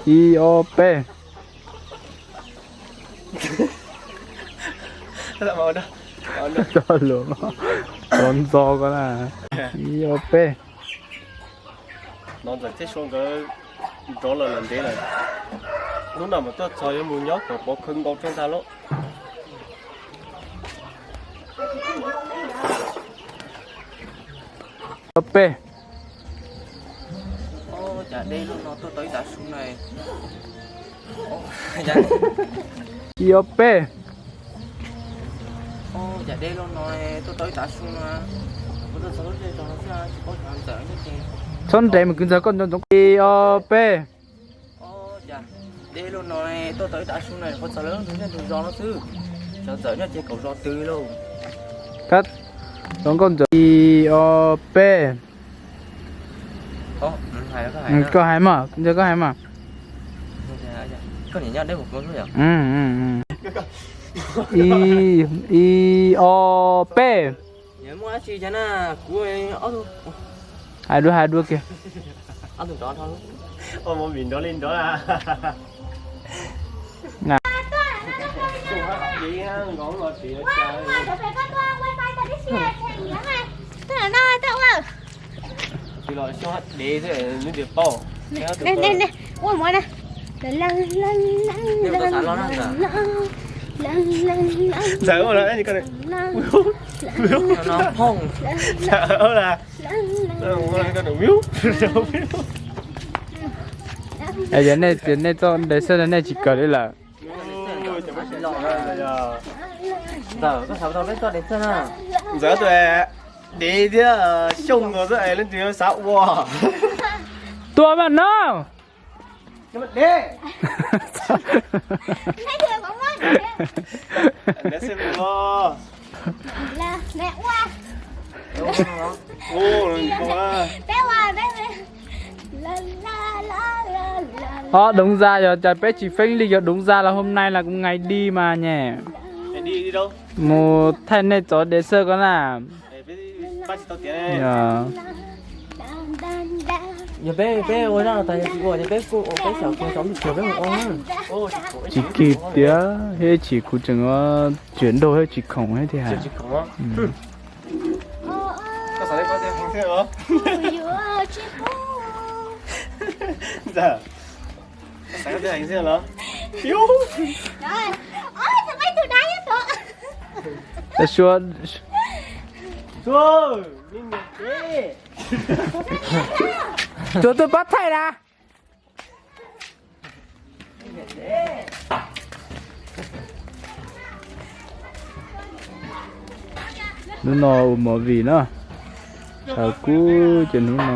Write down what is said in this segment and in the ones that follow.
Ib ob peb. Tso luag, tso ntxo ko na. Ib ob peb. No Ntxawm thiab Sua nkawd nrov lawm lawm ntev lawm. Hnub no mas tuaj txog yuav mus nyob kom pov khawv nkaus rau ntag lauj. Ob peb. Cas dej loj no tuaj tau ib tav su na. Ib ob peb. Cas dej loj no tuaj tau ib tav su na. Txhob nres mas kwv Ntxawg koj ntxoov ntxoov. Ib ob peb. Cas dej loj no tuaj tau ib tav su na, qhov txog lawm ntug zos no xwb. Xyov Ntxawm nyob ces kaum zos twg lauj. Kab, tau nkauj Ntxawm. Ib ob peb. Koj hais mas, Ntxawg koj hais mas. Ib, ib ob peb. Hais dua, hais dua kiag. Ntxawm ua na, ntxawm ua na. Yog nej tias nej txoj dev xwb nej tsis kawm li lawm. Ntxawm, koj xav tau peb txoj dev xwb na. Ntxawm tus dev thiab Xyooj no xwb es leej twg xav ua. Tua mas no. Ho đúng ra yog cas peb tsis feeb li, yog đúng ra là hôm nay là cũng ngày đi mà nhỉ. Mus thaij nej txoj dev xwb ko na. Yog peb, peb ua zaj no tas yog tsis ua ces peb kuj ua peb xyaum kiag xyaum lub tsuag peb mus ua na. Tsis kig tiag, thiab ib chim kuv tseem ua tseem nraug thiab tsis khoom thiab tiag. Tsuas tuaj pab thaij na. Hnub no ua movie na, tshav kub ces hnub no.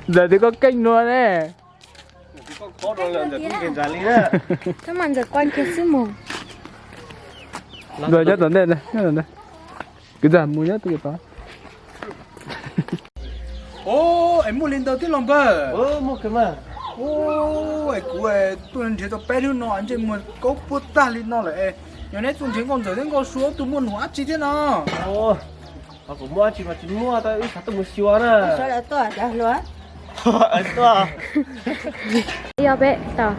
Ntxawm twb koj keej nua ne. Tab mas Ntxawm quay kiag xwb mus. Ntxawm nyob tom ntej, nyob tom ntej. Kwv Ntxawg mus nyob twg tod. Os, es muaj li ntawd thiab los npawg? Os, es kuv tuaj nrhiav tau peb hnub no ntsej muag kaub puab tag li no lawm es, yog neb tuaj nrhiav nkauj Ntxawm thiab nkauj Sua tus muaj num dab tsi thiab no? Kuv muaj dab tsi mas tsis muaj, tau wb xav tuaj mus xyuas na. Ua peb tau.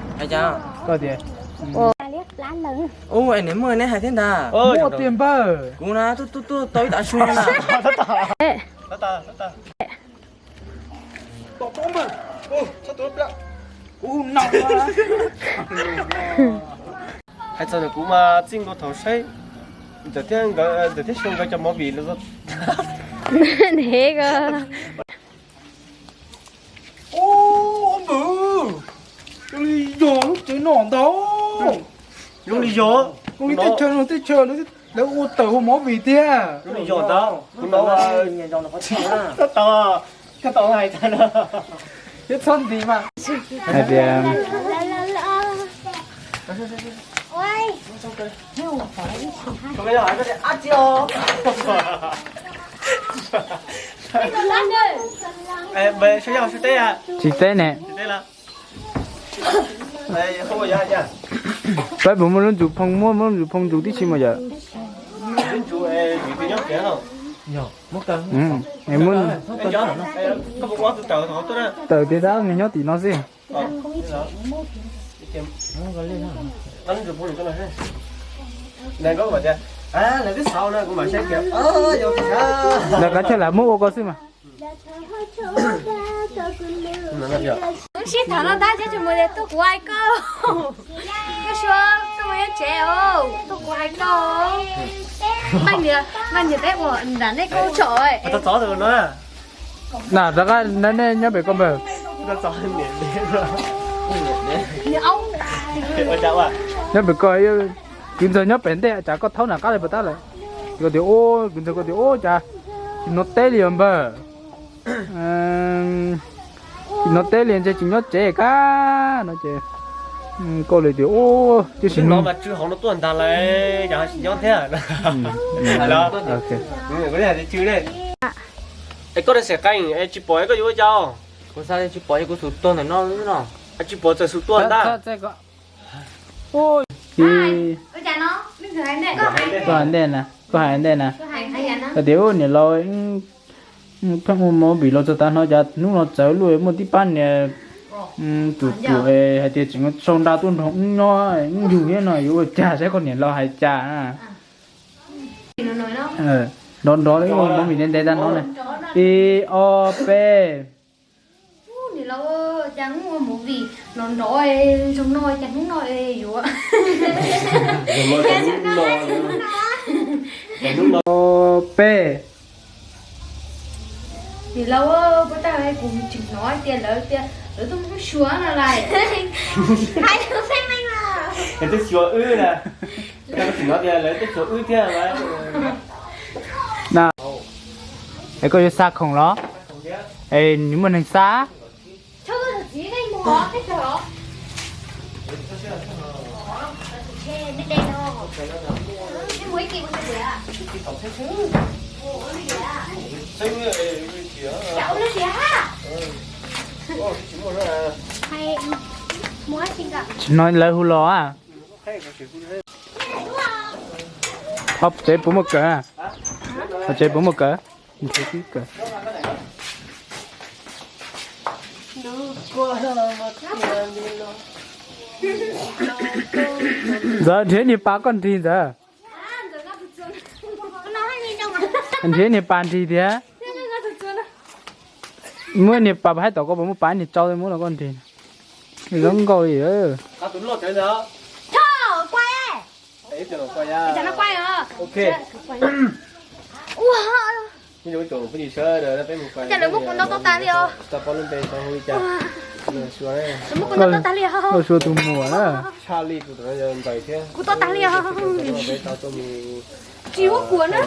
Ua, es neb muaj neb hais thiab ntag. Muaj tiag npawg. Kuv na tuaj tuaj tuaj tau ib tav su na. Hais txog ntawm kuv mas txij nkaus thaum saib Ntxawm thiab nkawd, Ntxawm thiab Xyoo nkawd cov movie los. Ntev ko. Ub, npawg, zoo li yog lub tsev no ntag. Zoo li yog. Zoo li tej chaw no tej chaw lawv ua tawm ua movie tiag. Zoo li yog ntag. Kuv no, tab tom, tab tom hais tag no. Thiab txhob nti mas. Hais tias Tsis teb ne. Peb puas muaj lub ntsuj phoo, muaj muaj lub ntsuj phoo ntsuj tib si mas yom. Tawm tias tab nws nyob tim no xwb. Ntawm kab chaw lam muab ua ko xwb mas. Sib tham no tab tsis mus li, tuaj kuv hais koj. Koj suav koj mus nyob tsev os, tuaj kuv hais koj. Maj niam, maj niam peb ua nram nej koj tsom. Na rov qab nej nyob pem ko npawg. Nyob pem ko, kwv ntxawg nyob pem ntej, cas koj thaub nram qab li puas tab lawm. Koj tias, kwv ntxawg koj tias ua cas tsis hnov teb li os npawg. Tsis hnov teb li ntshe tsis nyob tsev kab no ces koj li tias ua tib si no mas tsw hauv no tuaj ntag lawm, cas ho tsis nyob thiab. Es koj da xem qeej es tsis pom koj yuav ua cas? Kuv xav tsis pom, kuv xub tuag ntawm no no. Tsis pom txawm xub tuag ntag. Koj hais ntej na, koj hais ntej na. Koj tias niam laus, pheej ua movie los txog tav no cas hnub no txawv luaj, muaj tib pab niag ruam ruam hais tias tseem sau nra tuaj nrog wb nyob wb yug thiab no, yuav ua cas saib koj niam laus hais cas. Nrov nrov li movie ntev ntev tag no na. Ib ob peb. Niam laus, cas hnub no movie nrov nrov zoo no, cas hnub no yuav, cas hnub no, cas hnub no. Peb. Niam laus, puas tag kuv tsis hnov tias lawv tias lawv tuaj mus suav no lawm. Hais lus pheej meej os. Lawv tuaj suav wb na. Koj tsis hnov tias lawv tuaj suav wb thiab mas. Es koj yuav xa khoom los? Es nws muaj neeg xa. Tsis hnov lawv hu los a. Qhov tsev puas muaj kawm? Qhov tsev puas muaj kawm? Ntxawm, nrhiav niag pas koj nrig ntxawm. Nrhiav niag pas nrig thiab. Muab niag pas haib tom koj puas muaj pas niag tsau muab rau koj nrig. Zoo nkauj li. Cas lawv muab kuv ntaus tau tas li os. Lawv muab kuv ntaus tau tas li os. Koj suav tus muam na. Kuv tau tas li os. Tsis muab kuv na.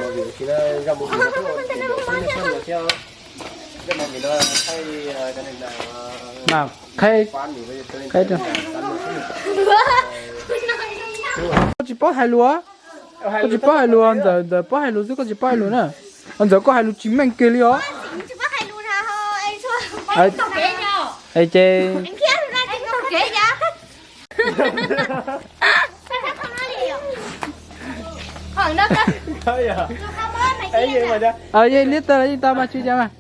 Mas qheb, qheb rau. Koj tsis paub hais lus, koj tsis paub hais lus, ntxawm, ntxawm paub hais lus xwb, koj tsis paub hais lus na. Ntxawm koj hais lus tsis meej kiag li os. Es ces Yeej liab tawg yeej tau mas tsis cas mas.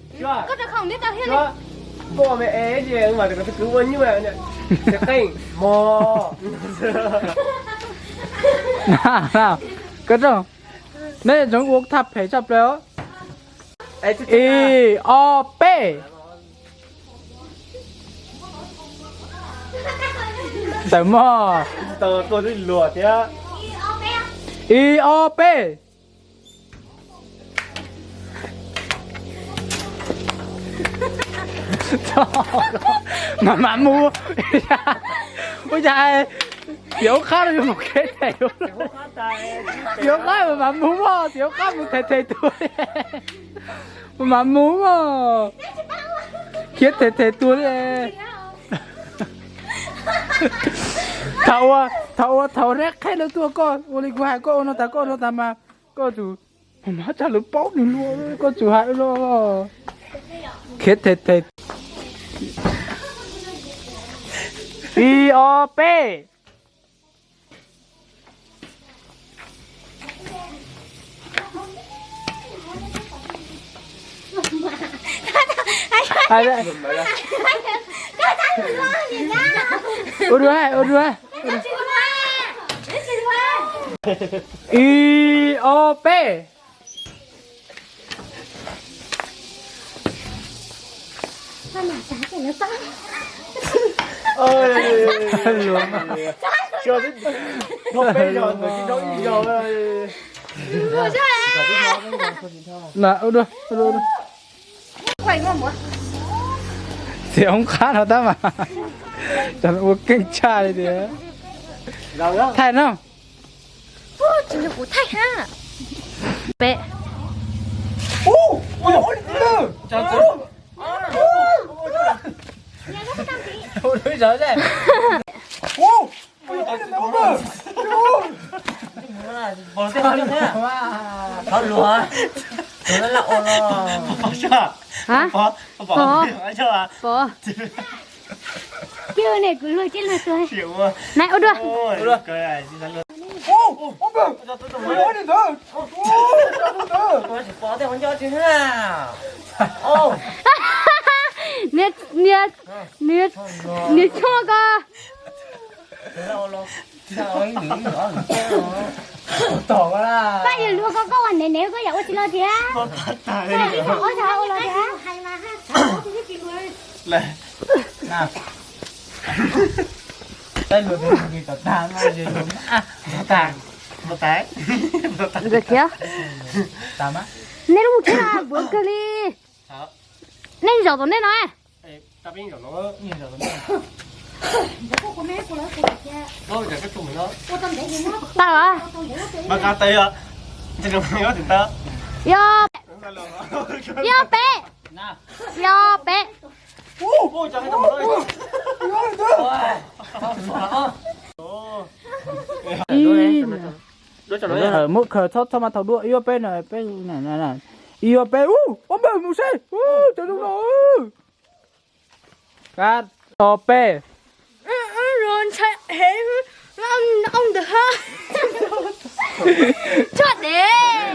Koj rooj, neb tseem ua thaj phem tshaj plaws. Ib ob peb. Tawm mog. Ib ob peb. Mam mam mus. Ua cas tiav ub qab no yuav mus kev them, tiav ub qab mam mam mus mog, tiav ub qab mus them them tuag li. Mam mam mus mog, khiav them them tuag li. Thaum ua, thaum ua thaum reb qheb lawv tuaj koj ua li kuv hais, koj ua no tas koj ua no tas mas koj tsum, mas tsa lawv paub nws luag, koj tsum hais luag. Thiab thej thej. Ib ob peb. Ua dua, ua dua. Ib ob peb. Ua dua, ua dua, ua dua. Txiav hoob qab no tab mas ua keej tshaj li tias. Thaij no. Tsis yog kuv thaij ha. Peb. Hab? Pov. Kiag ne kuv luag ceb luag tuag. Nai ua dua. Niag, niag, niag tshuaj ko. Paj yog luag ko koj ua nev nev koj yam ua tsis los thiab. Ua tsis los thiab. Nkawd khiav. Nej lub mus tsheb los npuav kawg li. Nej zaum tom ntej no. Tag los. Ib ob peb. Ib ob peb. Muab khaws txhob txhob mas thaum dua ib ob peb no peb. Ib ob peb ub ob peb mus seb cov zoo no. Kab to peb. Ntshai heev, ntawd ha. Tso dev.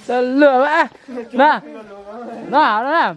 Txawj luag na. No, no.